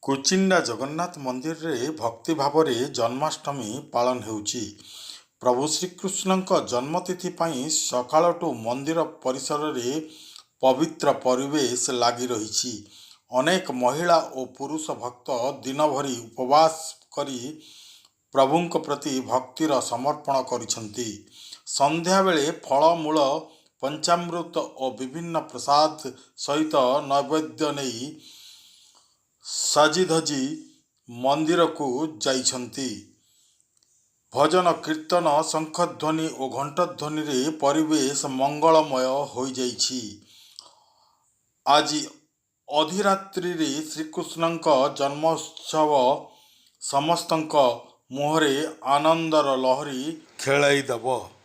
କୁଚିଣ୍ଡା ଜଗନ୍ନାଥ ମନ୍ଦିରରେ ଭକ୍ତିଭାବରେ ଜନ୍ମାଷ୍ଟମୀ ପାଳନ ହେଉଛି। ପ୍ରଭୁ ଶ୍ରୀକୃଷ୍ଣଙ୍କ ଜନ୍ମତିଥି ପାଇଁ ସକାଳଠୁ ମନ୍ଦିର ପରିସରରେ ପବିତ୍ର ପରିବେଶ ଲାଗି ରହିଛି। ଅନେକ ମହିଳା ଓ ପୁରୁଷ ଭକ୍ତ ଦିନଭରି ଉପବାସ କରି ପ୍ରଭୁଙ୍କ ପ୍ରତି ଭକ୍ତିର ସମର୍ପଣ କରିଛନ୍ତି। ସନ୍ଧ୍ୟାବେଳେ ଫଳମୂଳ, ପଞ୍ଚାମୃତ ଓ ବିଭିନ୍ନ ପ୍ରସାଦ ସହିତ ନୈବେଦ୍ୟ ନେଇ ସଜିଧଜି ମନ୍ଦିରକୁ ଯାଇଛନ୍ତି। ଭଜନ, କୀର୍ତ୍ତନ, ଶଙ୍ଖଧ୍ୱନି ଓ ଘଣ୍ଟଧ୍ୱନିରେ ପରିବେଶ ମଙ୍ଗଳମୟ ହୋଇଯାଇଛି। ଆଜି ଅଧିରାତ୍ରିରେ ଶ୍ରୀକୃଷ୍ଣଙ୍କ ଜନ୍ମୋତ୍ସବ ସମସ୍ତଙ୍କ ମୁହଁରେ ଆନନ୍ଦର ଲହରୀ ଖେଳାଇଦେବ।